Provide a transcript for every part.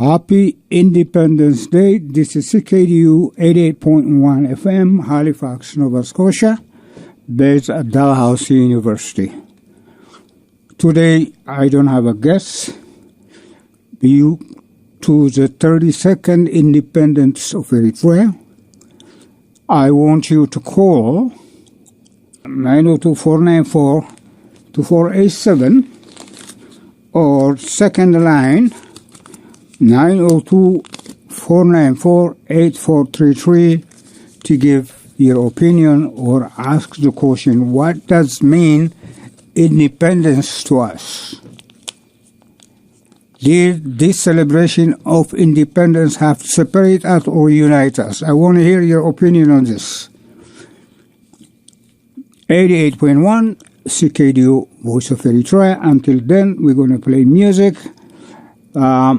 Happy Independence Day. This is C K D U eighty-eight point one F M, Halifax, Nova Scotia, based at Dalhousie University. Today, I don't have a guest. Due to the thirty-second independence of Eritrea, I want you to call nine oh two, four nine four, two four eight seven or second line nine oh two, four nine four, eight four three three to give your opinion or ask the question, what does mean independence to us? Did this celebration of independence have to separate us or unite us? I want to hear your opinion on this. Eighty-eight point one C K D U Voice of Eritrea. Until then, we're going to play music. Um,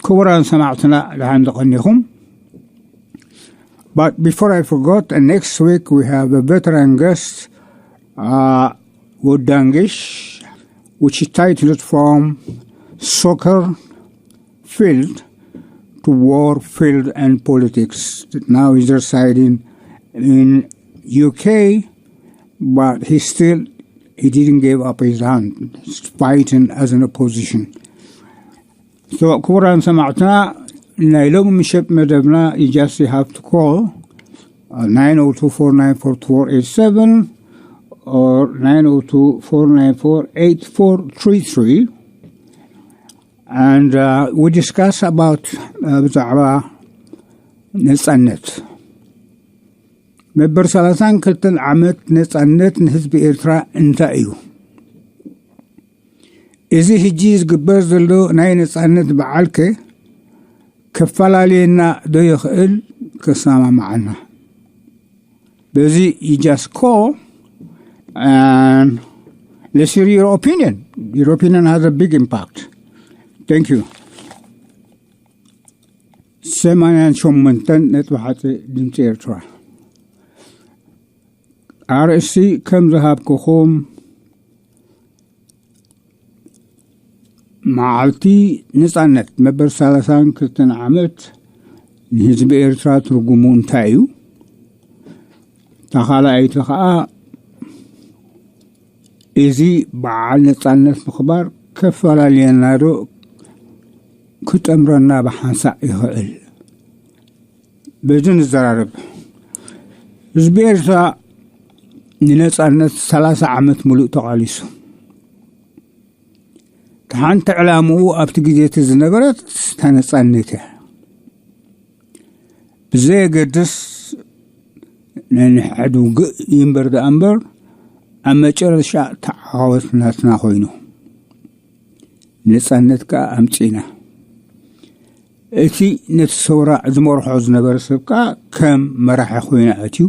ክቡራን ሰማዕትና፣ ደሓን ዶ ቀኒኹም? But before I forgot, uh, next week we have a veteran guest, uh, Wodangish, which is titled From Soccer Field to War Field and Politics. Now he's residing in U K, but he still, he didn't give up his hand. He's fighting as an opposition. So, ክቡራን ሰማዕትና፣ ናይ ሎሚ ምሸት መደብና you just have to call, uh, nine oh two, four nine four, two four eight seven or nine oh two, four nine four, eight four three three. And, uh, we discuss about, uh, ብዛዕባ ነጻነት። መበል ሰላሳን ክልተን ዓመት ነጻነት ንህዝቢ ኤርትራ እንታይ እዩ? እዚ ሕጂ ዝግበር ዘሎ ናይ ነጻነት በዓልከ ከፈላለየና ዶ ይኽእል? ከሰማምዓና? በዚ you just call and let's hear your opinion. Your opinion has a big impact. Thank you. ሰማንያን ሸሞንተን ነጥቢ ሓደ ድምፂ ኤርትራ። ኣርእስቲ ከም ዝሃብኩኹም፣ መዓልቲ ነጻነት መበል ሰላሳን ክልተን ዓመት ንህዝቢ ኤርትራ ትርጉሙ እንታይ እዩ? እታ ካልኣይቲ ኸኣ፣ እዚ በዓል ነጻነት ምኽባር ከፈላልየና ዶ ክጠምረና ብሓንሳእ ይኽእል? በዚ ንዘራረብ። ህዝቢ ኤርትራ ንነጻነት ሰላሳ ዓመት ሙሉእ ተቓሊሱ። እታ ሓንቲ ዕላምኡ ኣብቲ ግዜ እቲ ዝነበረት እታ ነጻነት እያ። ብዘየገድስ ነንሕድ ውግእ ይንበር ደኣ እምበር፣ ኣብ መጨረሻ ተዓወት ናትና ኮይኑ። ነጻነት ከኣ ኣምጺእና። እቲ ነቲ ሰውራ ዝመርሖ ዝነበረ ሰብ ከኣ ከም መራሒ ኮይኑ ኣትዩ።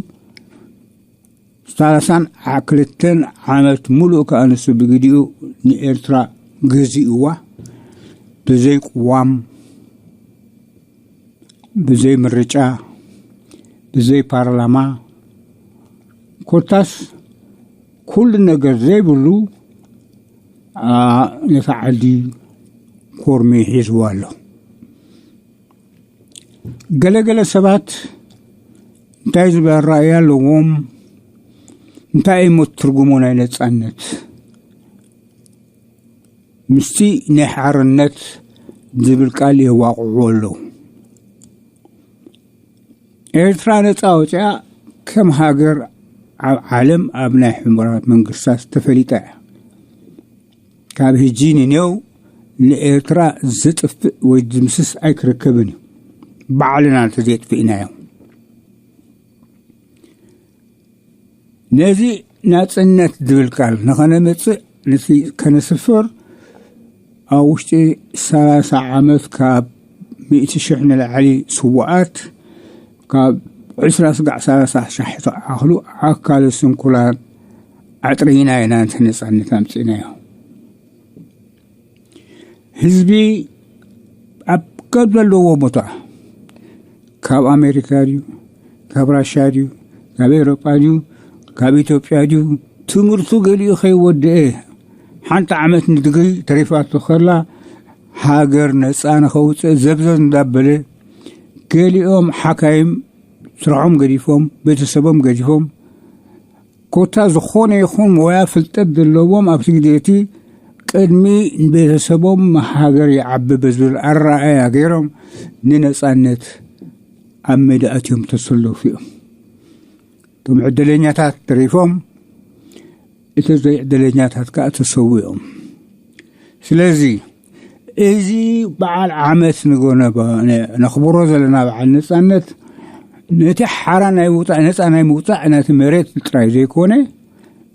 ሰላሳን ክልተን ዓመት ሙሉእ ከኣ ንሱ ብግዲኡ ንኤርትራ ገዚእዋ። ብዘይ ቅዋም፣ ብዘይ ምርጫ፣ ብዘይ ፓርላማ፣ ኮታስ ኩሉ ነገር ዘይብሉ፣ ኣ፣ ነታ ዓዲ ኮርሚ ሒዝዋ ኣሎ። ገለገለ ሰባት እንታይ ዝበሃል ራእይ ኣለዎም? እንታይ እዩ ትርጉሙ ናይ ነጻነት? ምስቲ ናይ ሓርነት ዝብል ቃል የዋቕዕዎ ኣለዉ። ኤርትራ ነጻ ወጺኣ ከም ሃገር ኣብ ዓለም ኣብ ናይ ሕቡራት መንግስታት ተፈሊጣ እያ። ካብ ሕጂ ንኔው ንኤርትራ ዝጥፍእ ወይ ዝምስስ ኣይክርከብን እዩ፣ ባዕልና እንተዘየጥፊእናዮ። ነዚ ናጽነት ዝብል ቃል ንኸነምጽእ፣ ነቲ ከነስፍር፣ ኣብ ውሽጢ ሰላሳ ዓመት ካብ ሚእቲ ሽሕ ንላዕሊ ስዉኣት፣ ካብ ዕስራ ስጋዕ ሰላሳ ሽሕ ዝኣኽሉ ኣካለ ስንኩላን ኣጥሪና ኢና ነቲ ነጻነት ኣምጺእናዮ። ህዝቢ ኣብ ካብ ዘለዎ ቦታ፣ ካብ ኣሜሪካ ድዩ፣ ካብ ራሻ ድዩ፣ ካብ ኤውሮጳ ድዩ፣ ካብ ኢትዮጵያ ድዩ፣ ትምህርቱ ገሊኡ ከይወደአ፣ ሓንቲ ዓመት ንድግሪ ተሪፋቶ ከላ፣ ሃገር ነፃ ንኸውፅእ ዘብዘብ እንዳበለ፣ ገሊኦም ሓካይም ስርሖም ገዲፎም፣ ቤተሰቦም ገዲፎም፣ ኮታ ዝኾነ ይኹን ሞያ ፍልጠት ዘለዎም ኣብ ስግደቲ ቅድሚ ቤተሰቦም ሃገር ይዓቢ ብዝብል ኣረኣእያ ገይሮም ንነፃነት ኣብ ሜዳ ኣትዮም ተሰለፉ እዮም። እቶም ዕድለኛታት ተሪፎም፣ እቲ ዘይዕድለኛታት ከዓ ተሰዊኦም። ስለዚ እዚ በዓል ዓመት ንጎነባ ነኽብሮ ዘለና በዓል ነፃነት ነቲ ሓራ ናይ ምውፃእ፣ ነፃ ናይ ምውፃእ ናቲ መሬት ጥራይ ዘይኮነ፣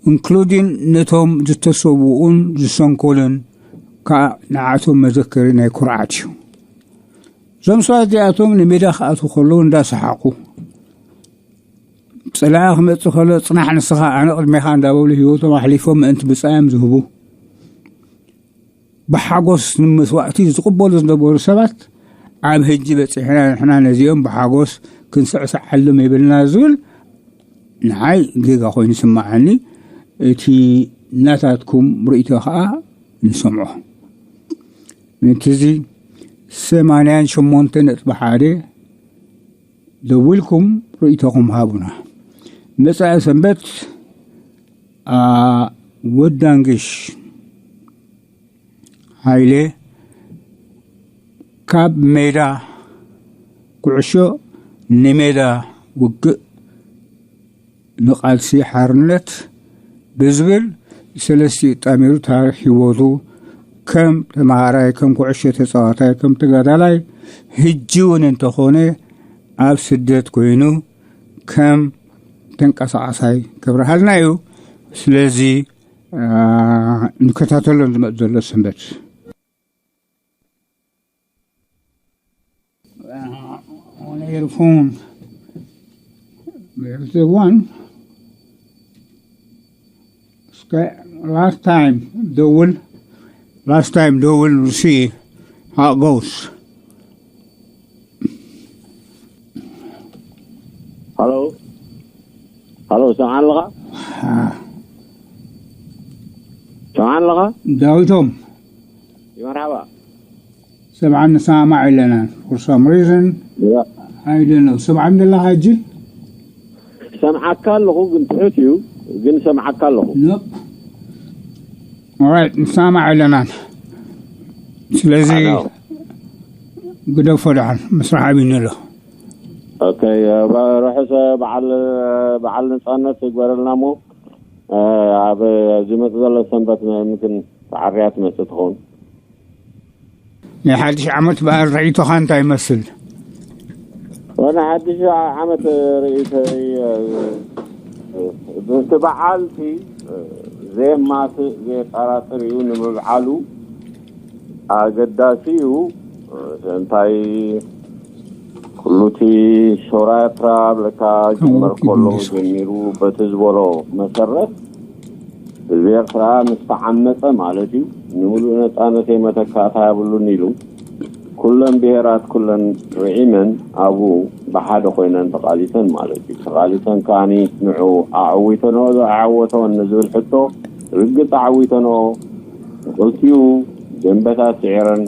ኢንክሉዲን ነቶም ዝተሰውኡን ዝሰንኮሉን ከዓ ንዓቶም መዘከሪ ናይ ኩርዓት እዩ። እዞም ሰባት እዚኣቶም ንሜዳ ክኣትዉ ከለዉ እንዳሰሓቑ፣ ፅላኢ ክመፅእ ከሎ ፅናሕ ንስኻ ኣነ ቅድሜኻ እንዳበሉ ህይወቶም ኣሕሊፎም ምእንቲ ብፃዮም ዝህቡ፣ ብሓጎስ ንመስዋእቲ ዝቕበሉ ዝነበሩ ሰባት ኣብ ሕጂ በፂሕና ንሕና ነዚኦም ብሓጎስ ክንስዕስዓሎም የብልና ዝብል ንዓይ ጌጋ ኮይኑ ይስምዓኒ። እቲ ናታትኩም ርእይቶ ከዓ ንሰምዖ። ነቲ እዚ ሰማንያን ሸሞንተ ነጥቢ ሓደ ደዊልኩም ርእይቶኹም ሃቡና። መጻኢ ሰንበት፣ ኣ፣ ወዳንግሽ ሃይለ ካብ ሜዳ ኩዕሾ ንሜዳ ውግእ ንቃልሲ ሓርነት ብዝብል ሰለስቲኡ ጣሚሩ ታሪኽ ህይወቱ ከም ተምሃራይ፣ ከም ኩዕሾ ተጻዋታይ፣ ከም ተጋዳላይ፣ ሕጂ እውን እንተኾነ ኣብ ስደት ኮይኑ ከም ተንቀሳቓሳይ ከብርሃልና እዩ። ስለዚ፣ አ፣ ንከታተሎ ዝመጽእ ዘሎ ሰንበት። Uh, on your phone. There's the one. Sky-, last time, the will, last time, the will see how it goes. Hello? Hello, ሰምዓ ኣለኻ? Ah. ሰምዓ ኣለኻ? ዳዊቶም። መርሓባ። ሰምዓ ንሰማማዕ ኣለና። For some reason, ያ። I don't know። ሰምዓ እንደለኻ ሕጂ? ሰምዓካ ኣለኹ፣ ግን ትሑት እዩ፣ ግን ሰምዓካ ኣለኹ። Nope. Alright፣ ንሰማማዕ ኣለና። ስለዚ፣ ኣዎ። ግደፎ ደሓን፣ ምስራሕ ኣብዩኒ ኣሎ። ኦኬ፣ ባ-፣ ርሑስ በዓል፣ በዓል ነጻነት ይግበረልና እሞ፣ ኣብ ዝመጽእ ዘሎ ሰንበት ምክን ተዓርያ ትመጽእ ትኸውን። ናይ ሓድሽ ዓመት በዓል ርእይቶኻ እንታይ ይመስል? ናይ ሓድሽ ዓመት ርእይቶይ፣ እቲ በዓልቲ ዘየማትእ ዘየጠራጥር እዩ። ንምብዓሉ ኣገዳሲ እዩ። እንታይ ኩሉ እቲ ሸውራ ኤርትራ ብለካ ክጅመር ከሎ ጀሚሩ በቲ ዝበሎ መሰረት ህዝቢ ኤርትራ ምስ ተዓመጸ ማለት እዩ፣ ንምሉእ ነጻነተይ መተካእታ የብሉን ኢሉ፣ ኩለን ብሄራት ኩለን ርዒመን ኣብኡ ብሓደ ኮይነን ተቓሊሰን ማለት እዩ። ተቓሊሰን ከኣኒ ንዑ ኣዕዊተንኦ ዶ ኣዓወተወን ንዝብል ሕቶ፣ ርግጽ ኣዕዊተንኦ። ንኽልቲኡ ደንበታት ስዒረን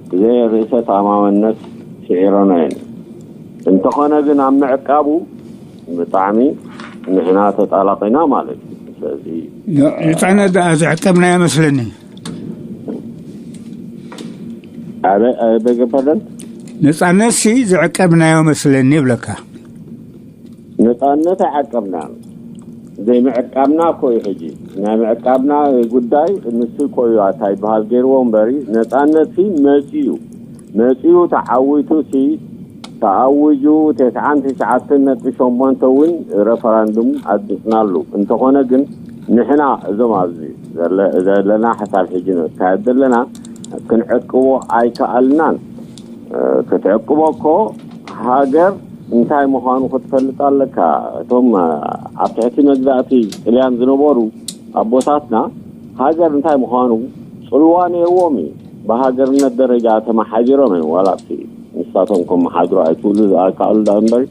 ብዘይ ርእሰ ተኣማመነት ስዒረንኦ እየን። እንተኾነ ግን ኣብ ምዕቃቡ ብጣዕሚ ንሕና ተጣላቒና ማለት እዩ። ስለዚ ነፃነት ደኣ ዝዕቀብናዮ መስለኒ። ኣበ-፣ ኣበ-፣ በገ ፓርደን? ነፃነትሲ ዝዕቀብናዮ መስለኒ ይብለካ። ነፃነት ኣይዓቀብናን። ዘይምዕቃብና እኮ እዩ ሕጂ። ናይ ምዕቃብና ጉዳይ ንሱ እኮ እዩ ኣታ ይበሃል ገይርዎ እምበሪ፣ ነፃነትሲ መፂኡ። መፂኡ ተዓዊቱሲ ተኣዊጁ ተስዓን ትሽዓተን ነጥቢ ሸሞንተ እውን ረፈራንዱም ኣጽዲቕናሉ። እንተኾነ ግን ንሕና እዞም ኣብዚ ዘለ-፣ ዘለና ሓሳብ ሕጂ ነካየድ ዘለና ክንዕቅቦ ኣይከኣልናን። እ፣ ክትዕቅቦ እኮ ሃገር እንታይ ምዃኑ ክትፈልጥ ኣለካ። እቶም፣ እ፣ ኣብ ትሕቲ መግዛእቲ ጥልያን ዝነበሩ ኣቦታትና ሃገር እንታይ ምዃኑ ጽልዋ ነይርዎም እዩ። ብሃገርነት ደረጃ ተመሓዲሮም እዮም። ዋላ ኣብቲ ንሳቶም ከመሓድሩ ኣይክእሉ፣ ኣይከኣሉ ደኣ እምበር፣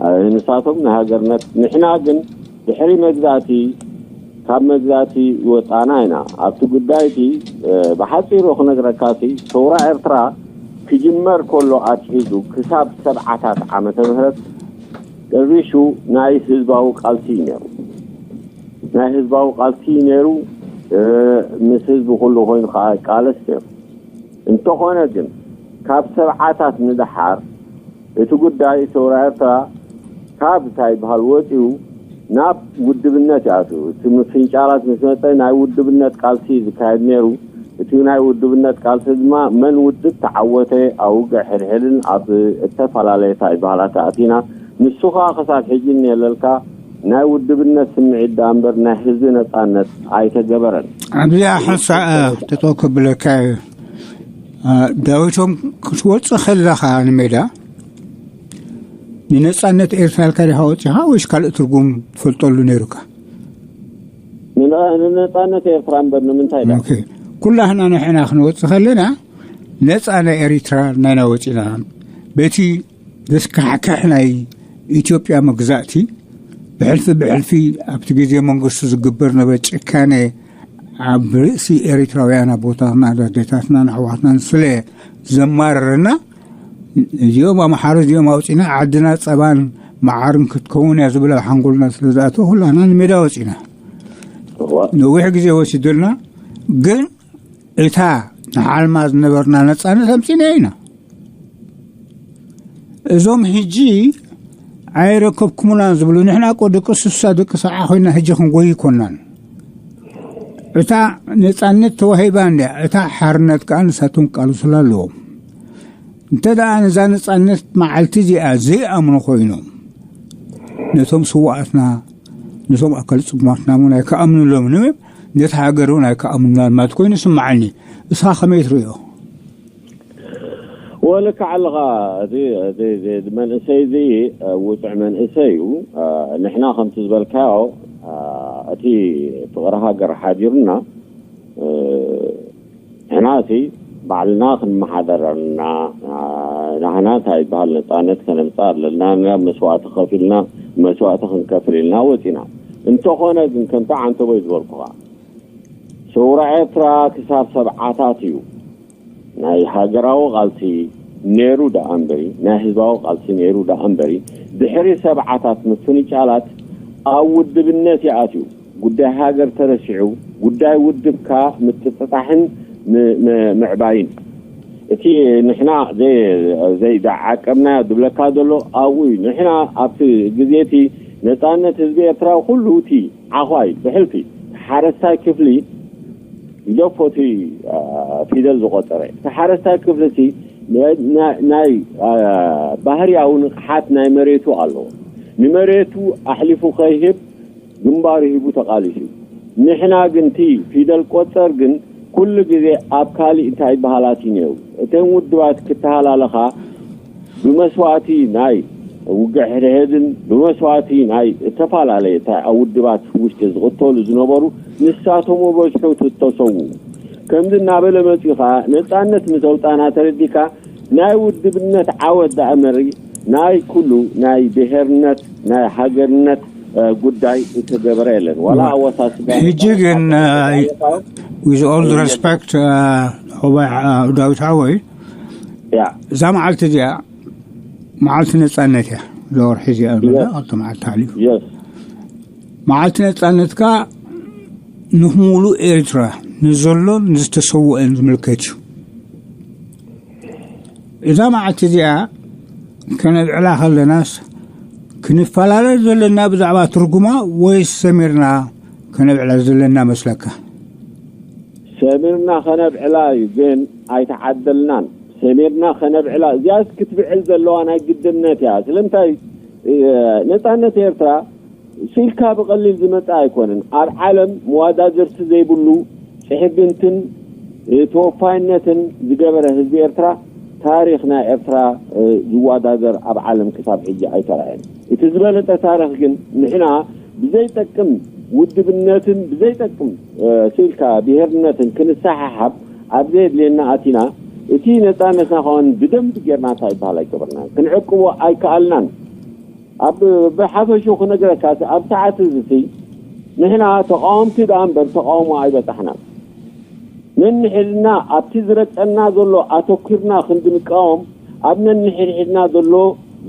እ፣ ንሳቶም ንሃገርነት፣ ንሕና ግን ድሕሪ መግዛእቲ ካብ መግዛእቲ ይወጻና ኢና። ኣብቲ ጉዳይ እቲ ብሓጺሩ ክነግረካ፣ እቲ ሰውራ ኤርትራ ክጅመር ከሎ ኣትሒዙ ክሳብ ሰብዓታት ዓመተ ምህረት ቀሪሹ ናይ ህዝባዊ ቃልሲ እዩ ነይሩ። ናይ ህዝባዊ ቃልሲ እዩ ነይሩ። ምስ ህዝቢ ኩሉ ኮይኑ ከዓ ይቃለስ ነይሩ። እንተኾነ ግን ካብ ሰብዓታት ንደሓር እቲ ጉዳይ ሰውራ ኤርትራ ካብ እንታይ ይበሃል ወፂኡ ናብ ውድብነት ይኣትዩ። እቲ ምፍንጫላት ምስ መፀ ናይ ውድብነት ቃልሲ ዝካየድ ነይሩ። እቲ ናይ ውድብነት ቃልሲ ድማ መን ውድብ ተዓወተ ኣብ ውግዕ ሕድሕድን ኣብ እተፈላለየ እንታይ ይበሃል ኣተኣቲና። ንሱ ከዓ ክሳብ ሕጂ እኒሀለልካ ናይ ውድብነት ስምዒት ደኣ እምበር ናይ ህዝቢ ነፃነት ኣይተገበረን። ኣብዚኣ ሓንሳእ ተጠው ከብለካ እዩ። ዳዊቶም ክትወፅእ ከለኻ ንሜዳ ንነፃነት ኤርትራ ኢልካ ዲኻ ወፂኻ ወይስ ካልእ ትርጉም ትፈልጠሉ ነይሩካ? ንነፃነት ኤርትራ እምበር ንምንታይ ዳ? ኩላህና ንሕና ክንወፅእ ከለና ነፃ ናይ ኤሪትራ ናይና ወፂና በቲ ዘስካሕክሕ ናይ ኢትዮጵያ መግዛእቲ ብሕልፊ ብሕልፊ ኣብቲ ግዜ መንግስቱ ዝግበር ነበረ ጭካነ ኣብ ርእሲ ኤሪትራውያን ኣቦታትና ኣዴታትናን ኣሕዋትናን ስለ ዘማረረና እዚኦም ኣምሓሩ እዚኦም ኣውፂና ዓድና ፀባን መዓርን ክትከውን እያ ዝብል ኣብ ሓንጎልና ስለ ዝኣተወ ኩላና ንሜዳ ወፂና። ነዊሕ ግዜ ወሲዱልና ግን እታ ንሓልማ ዝነበርና ነፃነት ኣምፂና ኢና። እዞም ሕጂ ኣይረከብኩምናን ዝብሉ ንሕና እኮ ደቂ ስሳ ደቂ ሰብዓ ኮይና ሕጂ ክንጎይ ይኮናን። እታ ነፃነት ተዋሂባ እንድያ፣ እታ ሓርነት ከዓ ንሳቶም ክቃልሱላ ኣለዎም። እንተ ደኣ ነዛ ነፃነት መዓልቲ እዚኣ ዘይኣምኑ ኮይኖም ነቶም ስዋኣትና ነቶም ኣካል ፅጉማትና እውን ኣይከኣምኑሎም ንብም ነቲ ሃገር እውን ኣይከኣምኑና ማለት ኮይኑ ይስምዓኒ። እስኻ ከመይ ትርእዮ? ወልካ ኣለኻ። እቲ እቲ እቲ መንእሰይ እዚ ውፅዕ መንእሰይ እዩ። ንሕና ከምቲ ዝበልካዮ እቲ ፍቕሪ ሃገር ሓዲሩና ንሕና እቲ ባዕልና ክንመሓደረና ናህና እንታይ ይበሃል ነፃነት ከነምፃ ኣለና ናብ መስዋእቲ ከፊልና መስዋእቲ ክንከፍል ኢልና ወፂና። እንተኾነ ግን ከምቲ ዓንተቦይ ዝበልኩኻ ሰውራ ኤርትራ ክሳብ ሰብዓታት እዩ ናይ ሃገራዊ ቃልሲ ነይሩ ደኣ እምበሪ ናይ ህዝባዊ ቃልሲ ነይሩ ደኣ እምበሪ ድሕሪ ሰብዓታት ምፍንጫላት ኣብ ውድብነት ይኣትዩ። ጉዳይ ሃገር ተረሲዑ ጉዳይ ውድብካ ምጥጥጣሕን ምዕባይን እቲ ንሕና ዘይዓቀብናዮ ዝብለካ ዘሎ ኣብኡ እዩ። ንሕና ኣብቲ ግዜ እቲ ነፃነት ህዝቢ ኤርትራ ኩሉ እቲ ዓኳይ ብሕልፊ ሓረስታይ ክፍሊ ግደፎ እቲ ፊደል ዝቆፀረ እቲ ሓረስታይ ክፍሊ እቲ ናይ ባህርያዊ ንቕሓት ናይ መሬቱ ኣለዎ። ንመሬቱ ኣሕሊፉ ከይህብ ግንባሩ ሂቡ ተቓሊሱ እዩ። ንሕና ግን እቲ ፊደል ቆፀር ግን ኩሉ ግዜ ኣብ ካሊእ እንታይ ይበሃላት እዩ ነይሩ። እተን ውድባት ክተሃላለኻ ብመስዋእቲ ናይ ውግዕ ሕድሕድን ብመስዋእቲ ናይ ዝተፈላለየ እንታይ ኣብ ውድባት ውሽጢ ዝቕተሉ ዝነበሩ ንሳቶም በዝሑ ተሰዉ። ከምዚ እናበለ መፂኡ ከዓ ነፃነት ምስ ኣውፃና ተረዲካ ናይ ውድብነት ዓወት ደኣ መሪ ናይ ኩሉ ናይ ብሄርነት ናይ ሃገርነት ጉዳይ እተገበረ የለን ዋላ ኣወሳስባ። ሕጂ ግን with all the respect ሆባይ ዳዊት ሓወይ እዛ መዓልቲ እዚኣ መዓልቲ ነፃነት እያ። እዛ ወርሒ እዚኣ ኣልተ መዓልቲ ሓሊፉ መዓልቲ ነፃነትካ ንሙሉእ ኤርትራ ንዘሎን ዝተሰውአን ዝምልከት እዩ። እዛ መዓልቲ እዚኣ ከነብዕላ ከለናስ ክንፈላለ ዘለና ብዛዕባ ትርጉማ ወይስ ሰሚርና ከነብዕላ ዘለና መስለካ? ሰሚርና ከነብዕላ እዩ ግን ኣይተዓደልናን። ሰሚርና ከነብዕላ እዚኣስ ክትብዕል ዘለዋ ናይ ግድነት እያ። ስለምንታይ ነፃነት ኤርትራ ስኢልካ ብቐሊል ዝመጽእ ኣይኮነን። ኣብ ዓለም መዋዳድርቲ ዘይብሉ ጽሕግንትን ተወፋይነትን ዝገበረ ህዝቢ ኤርትራ ታሪኽ ናይ ኤርትራ ዝወዳደር ኣብ ዓለም ክሳብ ሕጂ ኣይተራእየን። እቲ ዝበለጸ ታሪኽ ግን ንሕና ብዘይጠቅም ውድብነትን ብዘይጠቅም ስኢልካ ብሄርነትን ክንሰሓሓብ ኣብ ዘየድልየና ኣቲና እቲ ነጻነትና ከውን ብደንቢ ጌርና እንታይ ይበሃል ኣይገበርናን ክንዕቅቦ ኣይከኣልናን። ኣብ ብሓፈሹ ክነግረካ ኣብ ሰዓት እዚ ንሕና ተቓወምቲ ደኣ እምበር ተቓውሞ ኣይበጻሕናን። ነንሕድና ኣብቲ ዝረግጸና ዘሎ ኣተኲርና ክንዲ ንቃወም፣ ኣብ ነንሕድሕድና ዘሎ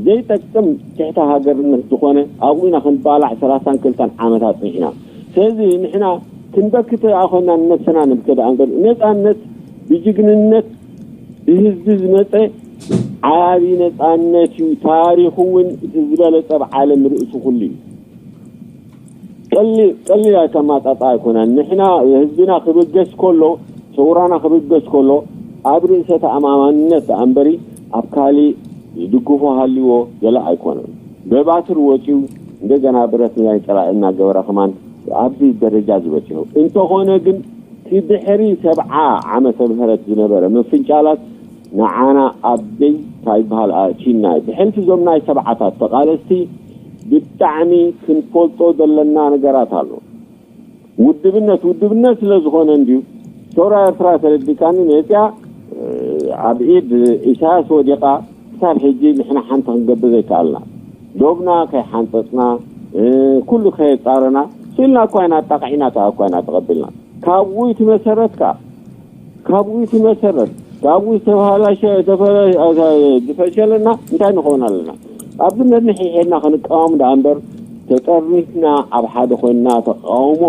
ዘይጠቅም ትሕቲ ሃገርነት ዝኾነ ኣብኡ ኢና ክንባላዕ ሰላሳን ክልተን ዓመት ኣጽኒሕና። ስለዚ ንሕና ክንበኪ ተደኣ ኮይና ንነብስና ንብከ ደኣ እምበር ነጻነት ብጅግንነት ብህዝቢ ዝመጸ ዓቢ ነጻነት እዩ። ታሪኹ እውን እቲ ዝበለጸ ኣብ ዓለም ርእሱ ኩሉ እዩ። ቀሊ-፣ ቀሊል ኣይተማጻጻ ኣይኮነን። ንሕና ህዝብና ክብገስ ከሎ፣ ሰውራና ክብገስ ከሎ፣ ኣብ ርእሰ ተኣማማንነት ደኣ እምበሪ ኣብ ካሊእ ዝድግፎ ሃልይዎ ገለ ኣይኮነን። ብባትሪ ወጺኡ እንደገና ብረት ናይ ጸላኢ እናገበረ ከማን ኣብዚ ደረጃ ዝበጽሑ። እንተኾነ ግን እቲ ድሕሪ ሰብዓ ዓመተ ምህረት ዝነበረ ምፍንጫላት ንዓና ኣብ ደይ እንታይ ይበሃል ኣእቲና እዩ። ብሕልፊ እዞም ናይ ሰብዓታት ተቓለስቲ ብጣዕሚ ክንፈልጦ ዘለና ነገራት ኣሎ። ውድብነት፣ ውድብነት ስለ ዝኾነ እንድዩ። ሰውራ ኤርትራ ተረዲካኒ መጽያ፣ እ፣ ኣብ ኢድ ኢሳያስ ወዲቓ ክሳብ ሕጂ ንሕና ሓንቲ ክንገብር ዘይከኣልና። ዶብና ከይሓንጸጽና፣ እ፣ ኩሉ ከየጻረና፣ ስኢልና እኳ ኢና ኣጣቕዒና፣ ከኣ እኳ ኢና ተቐቢልና። ካብኡ እቲ መሰረት ከኣ፣ ካብኡ እቲ መሰረት፣ ካብኡ ዝተበላሸ፣ ዝተፈለ-፣ ዝፈሸለና እንታይ ንኸውን ኣለና? ኣብዚ ነንሕድሕድና ክንቃወም ደኣ እምበር፣ ተጠርኒፍና ኣብ ሓደ ኮይንና ተቃውሞ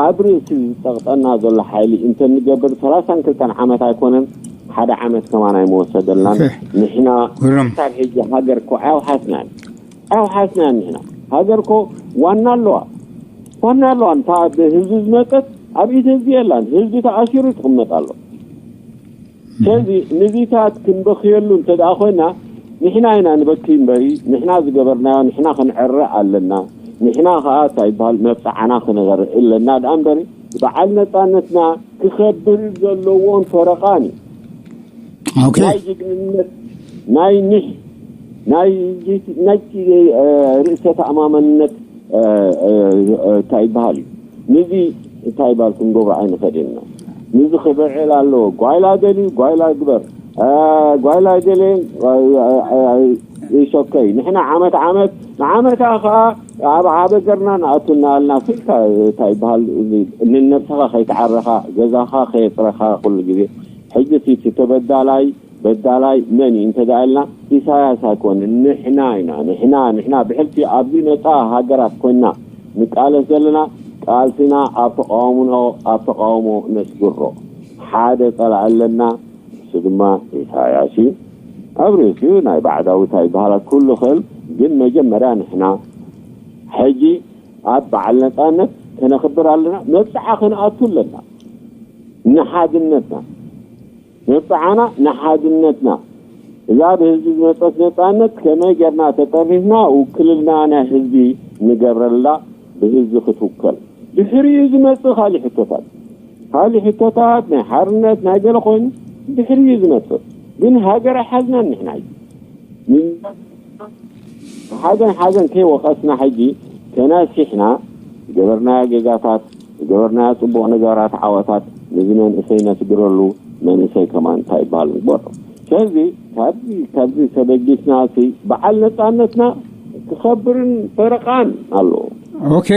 ኣብ ርእሲ ዝጸቕጠና ዘሎ ሓይሊ እንተንገብር፣ ሰላሳን ክልተን ዓመት ኣይኮነን፣ ሓደ ዓመት ከማን ኣይመወሰደልናን። ኦኬ። ንሕና ግሩም። ክሳብ ሕጂ ሃገር እኮ ኣይውሓስናን። ኣይውሓስናን ንሕና። ሃገር እኮ ዋና ኣለዋ። ዋና ኣለዋ። እንታ ብህዝቢ ዝመጸት ኣብ ኢድ ህዝቢ የላን። ህዝቢ ተኣሲሩ ትቕመጥ ኣሎ። ስለዚ ንዚታት ክንበኽየሉ እንተ ደኣ ኮይና፣ ንሕና ኢና ንበኪ እምበሪ፣ ንሕና ዝገበርናዮ ንሕና ክንዕረ ኣለና። ንሕና ኸኣ እንታይ ይበሃል መብጽዓና ክነገርእ ኣለና ደኣ እምበሪ፣ በዓል ነጻነትና ክኸብር ዘለዎን ፈረቓን እዩ። ኦኬ። ናይ ጅግንነት፣ ናይ ኒሕ፣ ናይ ጅ-፣ ናይ እ፣ ርእሰ ተኣማመንነት፣ እ፣ እ፣ እ፣ እንታይ ይበሃል እዩ? ንዚ እንታይ ይበሃል ክንገብሮ ኣይንኽእል ኢና። ንዚ ክብዕል ኣለዎ። ጓይላ ደልዩ፣ ጓይላ ግበር። እ፣ ጓይላ ደልየ፣ እ፣ እ፣ እ፣ it's okay። ንሕና ዓመት ዓመት፣ ንዓመታ ኸኣ ኣብ ሃገርና ንኣቱ እናበልና ስኢልካ፣ እንታይ ይበሃል፣ እዚ ንነብስኻ ከይተዓረኻ፣ ገዛኻ ከየጽረኻ ኩሉ ግዜ። ሕጂ እቲ ተበዳላይ በዳላይ መን እዩ እንተ ደኣ ኢልና፣ ኢሳያስ ኣይኮንን፣ ንሕና ኢና። ንሕና፣ ንሕና ብሕልፊ ኣብዚ ነጻ ሃገራት ኮይንና ንቃለስ ዘለና፣ ቃልስና ኣብ ተቃውሞ፣ ኣብ ተቃውሞ ነስግሮ። ሓደ ጸላኢ ኣለና፣ እሱ ድማ ኢሳያስ እዩ። ኣብ ርእሲኡ ናይ ባዕዳዊ እንታይ ይበሃላ ኩሉ ይኽእል፣ ግን መጀመርያ ንሕና ሕጂ ኣብ በዓል ነጻነት ከነኽብር ኣለና፣ መብጽዓ ክንኣቱ ኣለና። ንሓድነትና። መብጽዓና ንሓድነትና። እዛ ብህዝቢ ዝመጸት ነጻነት ከመይ ጌርና ተጠሪፍና ውክልና ናይ ህዝቢ ንገብረላ፣ ብህዝቢ ክትውከል። ድሕሪኡ ዝመጽእ ካልእ ሕቶታት። ካልእ ሕቶታት ናይ ሓርነት ናይ ገለ ኮይኑ ድሕሪኡ ዝመጽእ። ግን ሃገር ኣይሓዝናን ንሕና እዩ። ሓዘን ሓዘን ከይወቐስና ሕጂ ተነሲሕና ዝገበርናዮ ጌጋታት፣ ዝገበርናዮ ጽቡቕ ነገራት፣ ዓወታት ነዚ መንእሰይ ነስግረሉ፣ መንእሰይ ከማን እንታይ ይበሃል ንግበሮ። ስለዚ ካብዚ፣ ካብዚ ተበጊስና እቲ በዓል ነጻነትና ክኸብርን ፈረቓን ኣለዎ። ኦኬ፣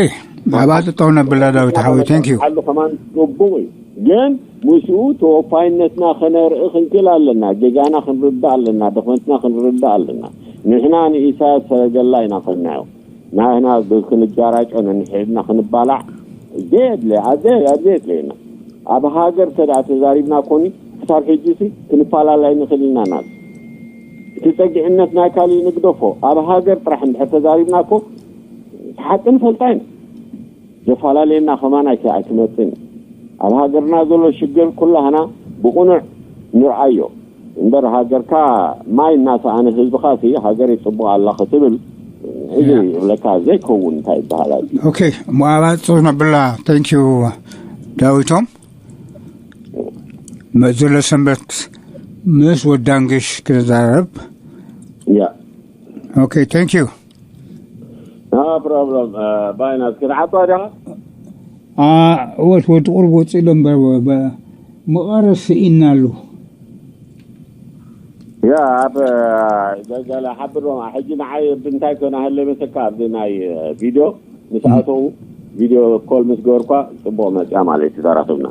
ብኣባ ጥጠው ነብላ ዳዊት ሓወይ፣ thank you። ዓሉ ከማን ጽቡቕ እዩ። ግን ምስኡ ተወፋይነትና ከነርኢ ክንክእል ኣለና። ጌጋና ክንርዳእ ኣለና። ድኽመትና ክንርዳእ ኣለና። ንሕና ንኢሳያስ ሰረገላ ኢና ኮይንናዮ። ናህና ብ-፣ ክንጋራጮ ነንሕድና ክንባላዕ ዘየድለ፣ ኣዘ-፣ ኣብ ዘየድለየና። ኣብ ሃገር እንተ ደኣ ተዛሪብና ኮኒ ክሳብ ሕጂ ሲ ክንፈላለ ኣይንኽእል ኢና ናት። እቲ ጸግዕነት ናይ ካልእ ንግደፎ። ኣብ ሃገር ጥራሕ እንድሕር ተዛሪብና እኮ ሓቂ ንፈልጣ ኢና። ዘፈላለየና ከማን ኣይት-፣ ኣይትመጽእን። ኣብ ሃገርና ዘሎ ሽግር ኩላህና ብቕኑዕ ንርኣዮ። እምበር ሃገርካ ማይ እናሰኣነ ህዝብኻ ሲ ሃገር ይጽቡቕ ኣላ ክትብል እዚ ይብለካ ዘይከውን እንታይ ይበሃል ኣሎ። ኦኬ፣ እሞ ኣባጽሕ ነብላ። Thank you ዳዊቶም። መጽእ ዘሎ ሰንበት ምስ ወዳንግሽ ክንዛረብ። ያ። ኦኬ፣ thank you። No problem። እ፣ ባይናት ክትዓጽዋ ዲኻ? አ፣ ወት ወት ቁርብ ወጽእ ኢሎ እምበር፣ ወ-፣ በ-፣ መቐረት ስኢና ኣሉ። ያ፣ ኣብ፣ እ፣ ገ-፣ ገለ ሓብሮም፣ ሕጂ ንዓይ ብንታይ ኮነ ሃለ መሰካ ኣብዚ ናይ፣ እ፣ ቪድዮ ምስ ም። ኣተዉ፣ ቪድዮ ኮል ምስ ገበርኳ ጽቡቕ መጽያ ማለት እዩ ተራኽብና።